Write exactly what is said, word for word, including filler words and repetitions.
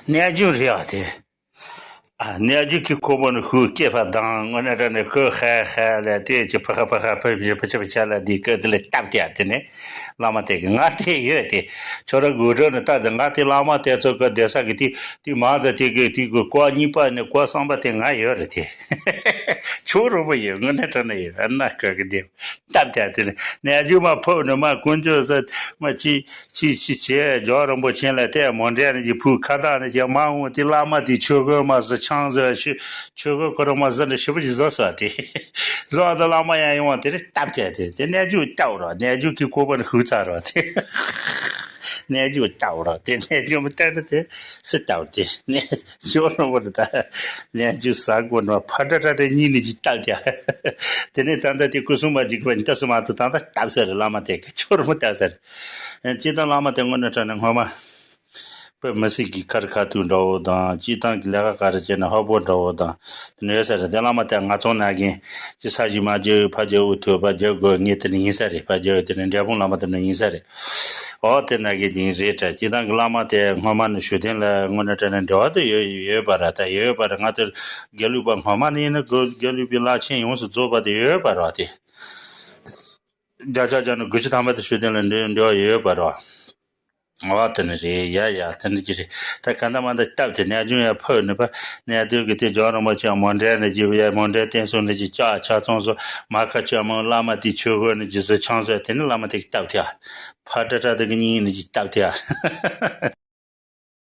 རྣལ་འབྱོར་རེད་ཨ་དེ། ཨ། རྣལ་འབྱོར་གྱི་ཁོག་པ་ནས་ཤུགས་སྐྱེས་པ་དང་དངོས་གནས་དྲང་གནས་ཁོ་ཧ་ཧ་ལས་དེ་ཅི་ཕ་ཁ་ཕ་ཁ་ཕ་ཕ་ཕ་ཕ་ཕ་ལ་དེ་ཀ་དེ་ལ་སྟབས་བདེ་ཨ་དེ་ནས། བླ་མ་དེ་གི་ང་དེ་ཡོད་དེ། ཁྱོད་རང་གི་འུར་སྒྲོག་ནས་ལྟ་དེ་ང་དེ་བླ་མ་དེ་ཚོ་གི་བསྡད་ས་གི་དེ་དེ་མང་ཙམ་དེ་གི་དེ་གི་སྐོར་གཉིས་པ་ནས་སྐོར་གསུམ་པ་དེ་ང་ཡོད་རེད་དེ། ཁྱོད་རོགས་པ་ཡོད་དངོས་གནས་དྲང་གནས་ཡོད་ཨ་ན་ཀ་གི་དེ། སྟབས་བདེ་དེ་ནས་རྣལ་འབྱོར་མ་ཕོབ་ནས་མ་དཀོན་མཆོག་ས་མ་ཅི། ཅི་ཅི་བྱས་རྒྱལ་བ་རིན་པོ་ཆེ་ལ་བལྟས་མོ་འདྲེན་ནས་ཀྱི་ཕུ་ཁ་བཏགས་ནས་ཀྱི་མ་འོང་དེ་བླ་མ་དེ་ཆོས་གོས་མ་ཟི་ཆང་ཟོས་ཆོས་ཆོས་གོས་ཁོ་རང་མ་ཟི་ནས་ཞི་བ་ཅིག་ཟོས་སོ་དེ། ཟོས་དེ་བླ་མ་ཡང་ཡོང་དེ་རེད་སྟབས་བྱས་དེ་དེ་རྣལ་འབྱོར་སྟབས་རོགས་རྣལ་འབྱོར་གྱི་ཁོག་པ་ནས་ཧུར་ཚར་རོགས་དེ། རྣལ་འབྱོར་སྟབས་རོགས་དེ་རྣལ་འབྱོར་མི་སྟབས་རེད་དེ་སི་སྟབས་དེ་རྣལ་འབྱོར་རོགས་པ་རེད་ད། རྣལ་འབྱོར་ཟ་དགོས་ནོ་ཕ་ཏྲ་ཏྲ་དེ་གཉིས་ནས་ཀྱི་སྟབས་བྱས། དེ་ནས་ད་ལྟ་དེ་སྐུ་སྲུང་མ་འཇིགས་པ་ཉི་ད་སུ་མ་ཐུ་ད་ལྟ་སྟབས་ཟེར་རེད་བླ་མ་དེ་ག་ཆོར་མི་སྟབས་ཟེར། སྤྱིར་བཏང་བླ་མ་དེ་དངོས་གནས་དྲང་གནས་སྔོན་མ། དཔེ་མི་སྲིད་ཀྱི་ཁར་ཁ་ཐུག་འདྲ་བོ་དང་སྤྱིར་བཏང་གི་ལས་ཀ་ག་རེ་བྱས་ན་ཧོ་པོ་འདྲ་བོ་དང་། དེ་ནས་ཡོད་ས་རེད་དེ་བླ་མ་དེ་ང་ཚོ་ན་གིན་ཅི་ས་གཞི་མ་རྒྱུ་ཕ་རྒྱུ་འུ་ཐུག་ཕ་རྒྱུ་དགོས་ངེས་དེ་ནས་ཡིན་ས་རེད་ཕ་རྒྱུ་དེ་ནས་འབྲས་སྤུངས་བླ་མ་དེ་ནས་ཡིན་ས་རེད། འོ་དེ་ན་གིན་དེ་རེད་དྲ་སྤྱིར་བཏང་གི་བླ་མ་དེ་སྔོན་མ་ནས་ཞུ་དོན་ལ་དངོས་གནས་དྲང་གནས་འབྲེལ་བ་དེ་ཡོད་ཡོད་པ་ར་ད་ཡོད་ཡོད་པ་ར་ང་ཚོར་དགེ་ལུགས་པ་སྔོན་མ་ནས་ཡིན་ན་དགེ་ལུགས་པའི་བླ་ཆེན་ཡོངས་སུ་རྫོགས་པ་དེ་ཡོད་པ་ར་དེ། བརྒྱ་ཆ་བརྒྱ་ནས་དགུ་བཅུ་ཐམ་པ་དེ་ཤོད་དོན་ལ་འབྲེལ་འབྲེལ་བ་ཡོད་པ་རེད་བ། འོ་དེ་ནི་རེད་ཡ་ཡ་དེ་འདྲ་ཅི་རེད་ད་ག་འདྲ་མ་འདྲ་སྟབས་དེ་རྣལ་འབྱོར་ཡ་ཕོད་ནི་པ་རྣལ་འབྱོར་གི་དེ་ཇོ་རིན་པོ་ཆེ་མོ་འདྲེན་ནི་ཅི་ཡ་མོ་འདྲེན་བསྟན་སྲུང་ནི་ཅི་ལྕགས་ཆ་ཚོང་སོ་མ་ཁ་ཆ་མོ་བླ་མ་དེ་ཆོས་གོས་ནི་ཅི་ཟི་ཆང་སོ་དེ་ནི་བླ་མ་དེ་གི་སྟབས་དེ་ཡ་ཕ་ཏྲ་ཏྲ་དེ་གི་སྙིང་ནི་ཅི་སྟབས་དེ་ཡ།